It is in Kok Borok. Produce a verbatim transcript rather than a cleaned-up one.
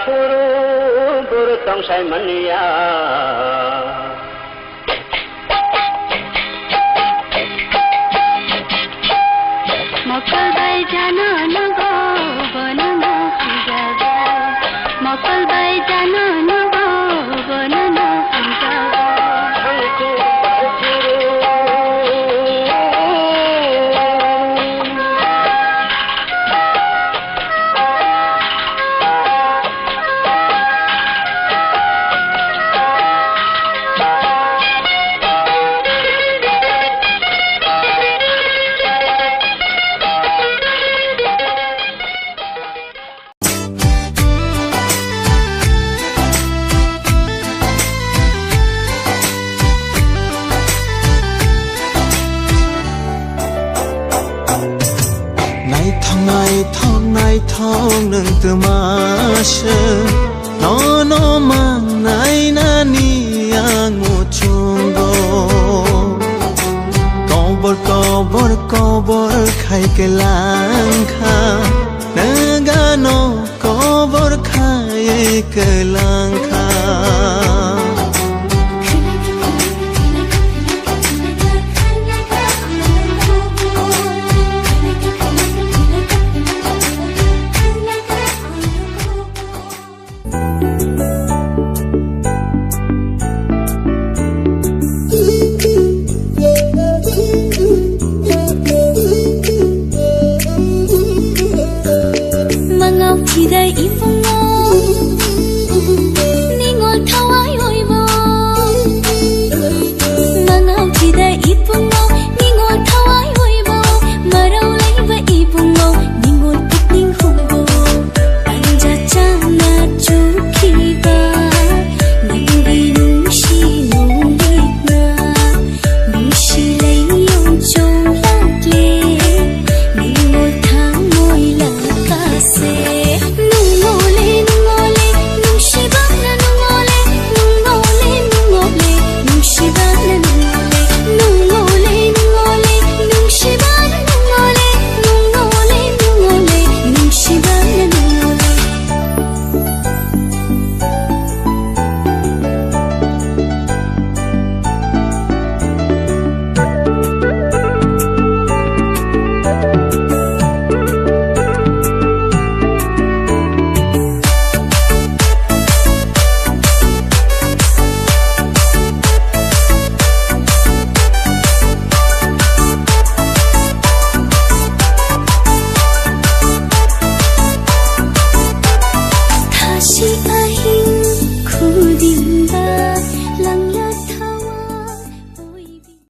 Guru, guru tong sai manya. Mokol bai jano nogo, bono no hamjago. Mokol bai jano nogo, bono no hamjago. Naithok, naithok, naithok nwng twma se, nono mangnai nani ang muchungo. Kobor, kobor, kobor khai kwlang kha, nwgano kobor khai kwlang